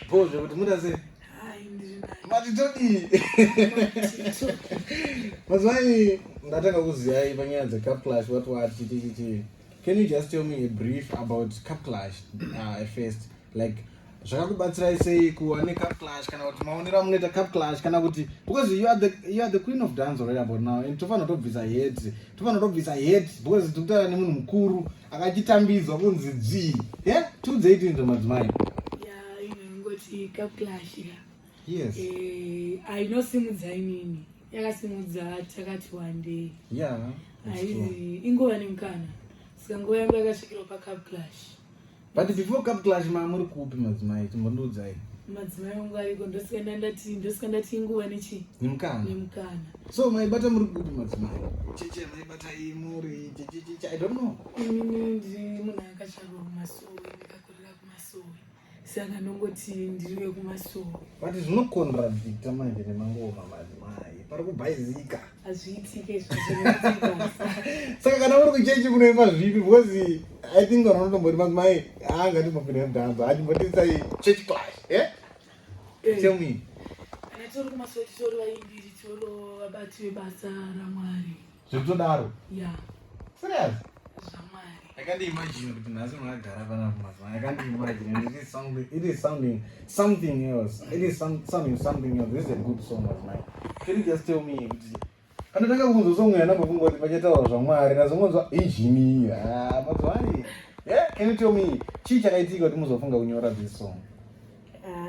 Bho zvekuti muda sei? Mati todii? Madzimai, ndatanga kuziyai panyaya dzecup clash, what what, chiti chiti. Can you just tell me a brief about cup clash first? Like, zvakakubatsirai sei kuva necup clash, kana kuti maonero amunoita cup clash, kana kuti because you are the queen of dance already about now, and tofanira kutobvisa hat, tofanira kutobvisa hat because tikutaura nemunhu mukuru akachitambidzwa kunzi dzii. Yeah, tiudzei tinzwe, madzimai. Ya, inongoti cup clash ya. Ainosimudza inini, yakasimudza takati wandei. Yeah, that's true. Haizi ingova nemukana, saka nguva yangu yakasvikirwa pacup clash. But before cup clash ma muri kupi, madzimai? Timbondiudzai. Madzimai vangu ariko, ndosika ndati inguva nechi Nemukana. Nemukana. So maibata muri kupi, madzimai? Cheche maibata imuri chechecheche, I don't know. Inini ndiri munhu akazvarwa kumasowe, ndikakurira kumasowe, saka ndongoti ndiri wekumasowe. But zvinocontradicta manje nemangoma, madzimai, pari kubhaizika. Hazviitike izvozvo. Saka kana uri kuchechi munoimba zvipi? Because I think vanhu vanotomboti madzimai haangatimbopinda mudhanzo, achimbotisai church clash, eh? Tell me. Kana tori kumasowe, titori vaimbiri, toro vabati vebasa raMwari. Zvekutodaro? Ya. Serious? ZvaMwari. I can't imagine kuti nhasi makagara panapa, madzimai. I can't imagine. And it is sounding something else. It is sounding something else. This is a good song, madzimai. Can you just tell me kuti pandatanga kunzwa song yanambofunga kuti pachataura zvaMwari, ndazongonzwa ijini? Ah, madzimai. Yeah, can you tell me chii chakaitika kuti muzofunga kunyora this song?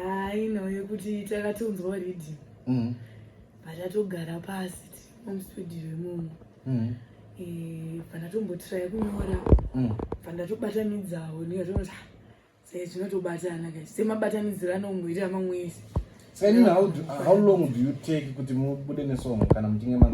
Hai, nhau yekuti takatonzwa riddim, patatogara pasi tiri mustudio imomo, pandatombotry kunyora, pandatobatanidzawo, ndikatoona sei zvinotobatana kai, semabatanidziro anomboita mamwe ese. Saka inini, how long do you take kuti mubude nesong kana muchinge manzwa?